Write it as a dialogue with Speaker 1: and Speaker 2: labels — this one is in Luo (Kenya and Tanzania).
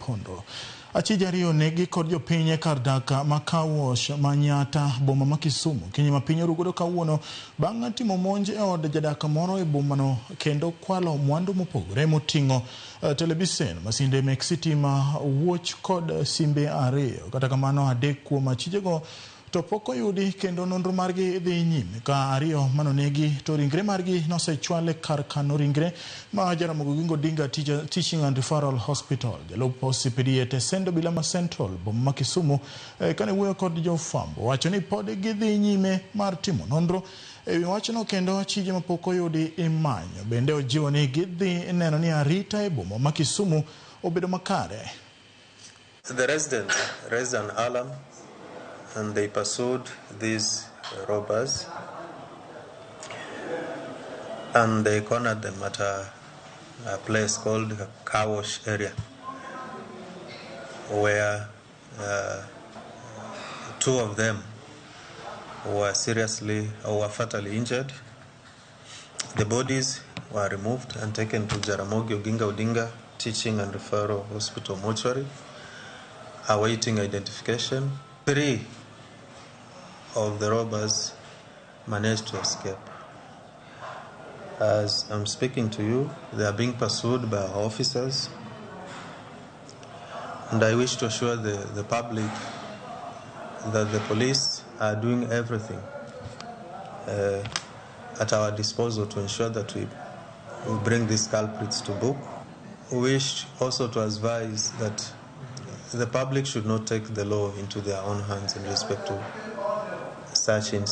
Speaker 1: Bondo. Achije ariyo onegi kod jopiny e kar dak ma Carwash ma Nyata, boma ma Kisumu. Okinyi ma piny oru godo kawuono bang' timo monj e od jadak moro e bomano kendo kwalo mwandu mopogore moting'o telebisen, masinde mek sitima, wuoch kod simbe ariyo. Kata kamano adek kuom achijego to pok oyudi kendo nonro margi dhi nyime ka ariyo manonegi to ringre margi nosechwal e kar kano ringre ma Jaramogi Oginga Odinga Teaching and Referral Hospital. Jalup OCPD e tesend obila ma Central boma ma Kisumu kane wuoyo kod jofwambo wacho ni pod gidhi nyime mar timo nonro ewi wachno kendo achije mapok oyudi imanyo. Bende ojiwo ni gidhi neno ni arita e boma ma Kisumu obedo makare.
Speaker 2: The residents raised an alarm and they pursued these robbers and they cornered them at a place called Carwash area, where two of them were seriously or were fatally injured. The bodies were removed and taken to Jaramogi Oginga Odinga Teaching and Referral Hospital mortuary, awaiting identification. 3 of the robbers managed to escape. As I'm speaking to you, they are being pursued by our officers, and I wish to assure the public that the police are doing everything at our disposal to ensure that we bring these culprits to book. We wish also to advise that the public should not take the law into their own hands in respect to such incidents.